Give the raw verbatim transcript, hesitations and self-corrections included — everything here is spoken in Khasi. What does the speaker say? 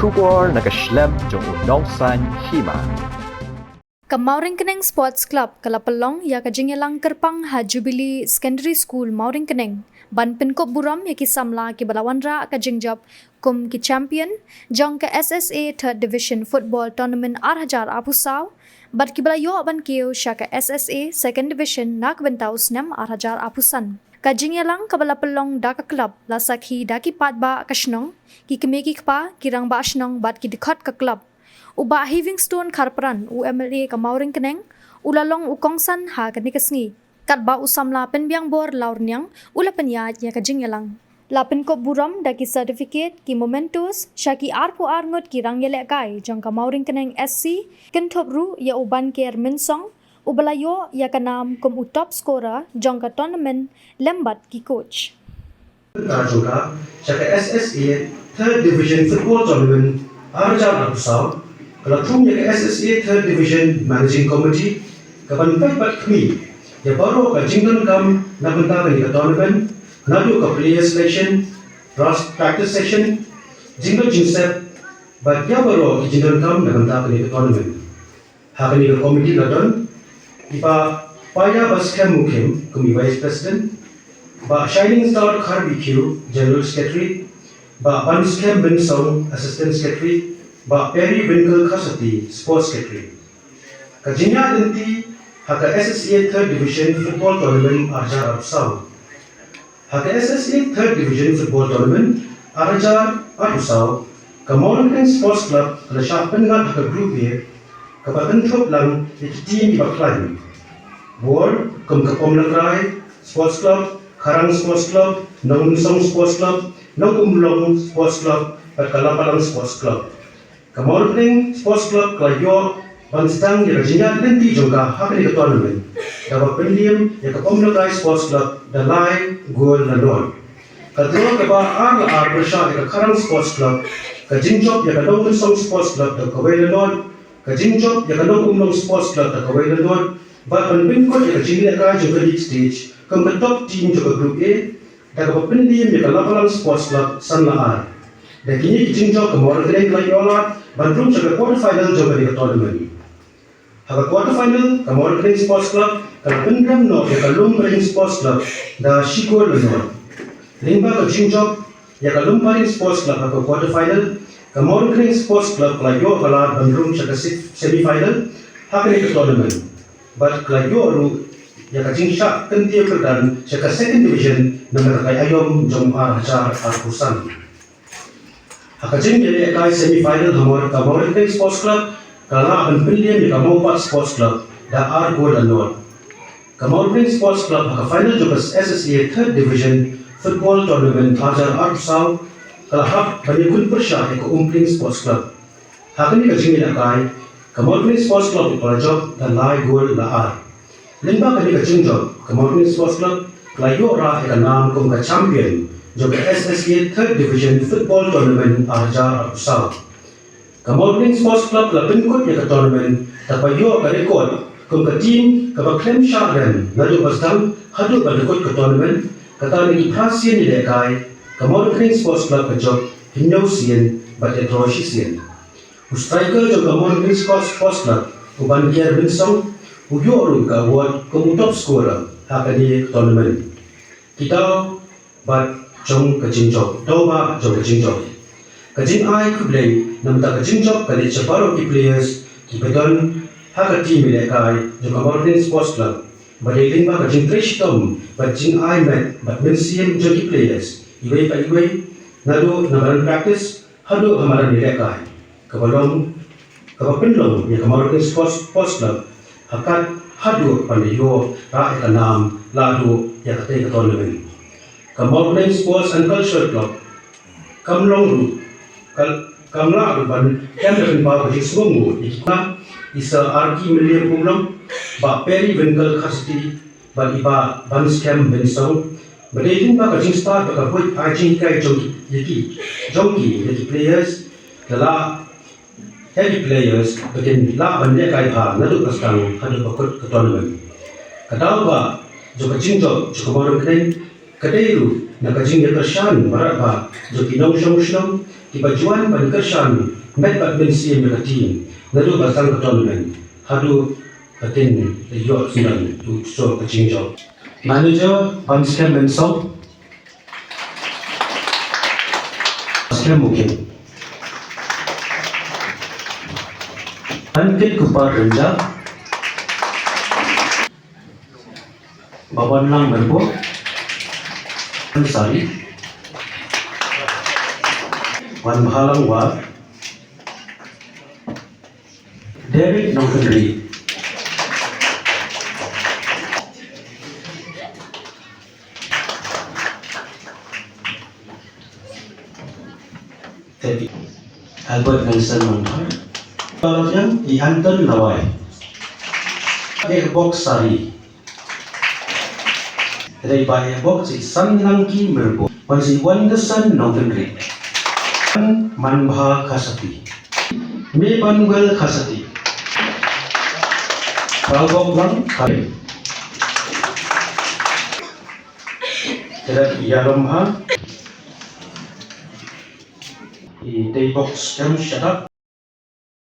Khubor na ka shlem jong u nongsan hima. Ka Mawryngkneng Sports Club ka la pynlong ïa ka jingïalang kyrpang ha Jubilee Secondary School Mawryngkneng ban pynkup burom ïa ki samla kiba la wanrah ka jingjop kum ki champion jong ka S S A Third Division Football Tournament ar hajar arphew saw bad kiba la ïoh ban kiew sha ka S S A Second Division na ka bynta u snem ar hajar arphew san. Ka jingïalang kaba la pynlong da ka club la sakhi da ki paidbah ka shnong, ki kmie ki kpa, ki rangbah shnong bad ki dkhot ka club. U Bah Heavingstone Kharpran, u M L A ka Mawryngkneng, u la long u kongsan ha kane ka sngi. Katba u samla Pynbiangbor Lawrniang u la pynïaid ïa ka jingïalang. La pynkup burom da ki certificate, ki mementos sha ki arphew ar ngut ki rangïalehkai jong ka Mawryngkneng S C, kynthup ruh ïa u Banker Mynsong, uba la ïoh ïa ka nam kum u top scorer jong ka tournament lem bad ki coach. Ka jong ka sha ka S S A Third Division Football Tournament ar hajar arphew saw ka la thung ïa ka S S A Third Division Managing Committee ka ban peit bad khmih ïa baroh ka jingdonkam na bynta kane ka tournament, naduh ka player selection, pras-, practice session, jingdon jingsep bad ïa baroh ki jingdonkam na bynta kane ka tournament. Ha kane ka committee la don i Bah Paya Baskhem Mukhim kum i Vice President, Bah Shining Star Kharbikiew, General Secretary, Bah Banskhem Mynsong, Assistant Secretary, Bah Perry Winkle Khasati, Sports Secretary. Ka jingïaid lynti ha ka S S A Third Division Football Tournament ar hajar arphew saw. Ha ka S S A Third Division Football Tournament ar hajar arphew saw, ka Mawryngkneng Sports Club ka la shah pynngat ha ka Group A, kaba kynthup lang ïa ki team kiba khlaiñ bor kum ka Pomlakrai Sports Club, Kharang Sports Club, Nongmynsong Sports Club, Nongumlong Sports Club bad ka Lapalang Sports Club. Ka Mawryngkneng Sports Club ka la ïoh ban sdang ïa ka jingïaid lynti jong ka ha kane ka tournament da kaba pynliem ïa ka Pomlakrai Sports Club da lai gol la nod. Ka draw kaba ar la ar pyrshah ïa ka Kharang Sports Club, ka jingjop ïa ka Nongmynsong Sports Club da kawei la nod, ka jingjop ïa ka Nongumlong Sports Club da kawei la nod, bad ban pynkut ïa ka jinglehkai jong ka league stage kum ka top team jong ka Group A da kaba pynliem ïa ka Lapalang Sports Club san la ar. Da kine ki jingjop ka Mawryngkneng ka la ïoh lad ban rung sha ka quarter final jong kane ka tournament. Ha ka quarter final ka Mawryngkneng Sports Club ka la pynrem noh ïa ka Lumparing Sports Club da shi gol la nod. Lyngba ka jingjop ïa ka Lumparing Sports Club ha ka quarter final, ka Mawryngkneng Sports Club ka la ïoh ka lad ban rung sha ka se-, semi final ha kane ka tournament. Bad ka la ïoh ruh ïa ka jingshah kyntiew kyrdan sha ka Second Division namar ka aïom jong ar hajar arphew san. Ha ka jingïalehkai semi final ha Mawryngkneng Sports Club ka la lah ban pynliem ïa ka Mawpat Sports Club da ar gol la nod. Ka Mawryngkneng Sports Club ha ka final jong ka S S A Third Division Football Tournament ar hajar arphew saw ka la hap ban ïakhun pyrshah ïa ka Umpling Sports Club. Ha kane ka jingïalehkai ka Mawryngkneng Sports Club ka la jop da lai gol la ar. Lyngba kane ka jingjop ka Mawryngkneng Sports Club ka la ïoh rah ïa ka nam kum ka champion jong ka S S A Third Division Football Tournament ar hajar arphew saw. Ka Mawryngkneng Sports Club ka la pynkut ïa ka tournament da kaba ïoh ka record kum ka team kaba khlem shah rem naduh ba sdang haduh ba la kut ka tournament, kata na ki phra sien ïalehkai ka Mawryngkneng Sports Club ka jop hynñiew sien bad ïa draw shisien. U striker jong ka Mawryngkneng Sports, Sports Club, u Banker Mynsong, u ïoh ruh ka award kum u top scorer ha kane ka tournament. Ki daw bad jong ka jingjop, daw bad jong ka jingjop. Ka jingai khublei namar ka jingjop ka leit sha baroh ki players kiba don ha ka team ïalehkai jong ka Mawryngkneng Sports Club. Ba dei lyngba ka jingtrei shitom bad jingai met bad mynsiem jong ki players iwei pa iwei, naduh na madan practice haduh ha madan ïalehkai, kaba long, kaba pynlong ïa ka Mawryngkneng Sports, Sports Club ha kat haduh ban ïoh rah ïa ka nam la haduh ïa katei ka tournament. Ka Mawryngkneng Sports and Cultural Club kam long ruh, ka, kam lah ruh ban kem da pynpaw ka jingsngewnguh ïa ki khynnah, i Sir R K Mylliem Umlong, Bah Perry Winkle Khasiti, bad i Bah Banskhem Mynsong, ba dei lyngba ka jingstad bad ka buit ai jinghikai jong ki, ïa ki, jong ki, ïa ki players, la lah ïa ki players ba kin lah ban lehkai bha naduh ba sdang haduh ba kut ka tournament. Ka daw ba jong ka jingjop jong ka Mawryngkneng ka dei ruh na ka jingïakyrshan baroh ba jong ki nongshong shnong, Kiba ju wan ban kyrshan met bad mynsiem ïa ka team naduh ba sdang ka tournament haduh ka tin ïoh sdang u sor ka jingjop. Manager Ban Skhem Mynsong. Skhem Mukhim. Ankit Kupar Rynjah. Babanlang Merbo. Ansari. Wanbhalang War. Derek Nongkynrih. Albert Nelson Mangthar. Palabiang i Anton Lawai. Ekbok Sari. Rei ba ekbok si San Langki Merbo. Wan si Wanderson Nongkynrih. Manbha Khasati. Me Panuel Khasati. Prabok Lang Kari. Kira Yaromha. I Teibok Stem Shadak.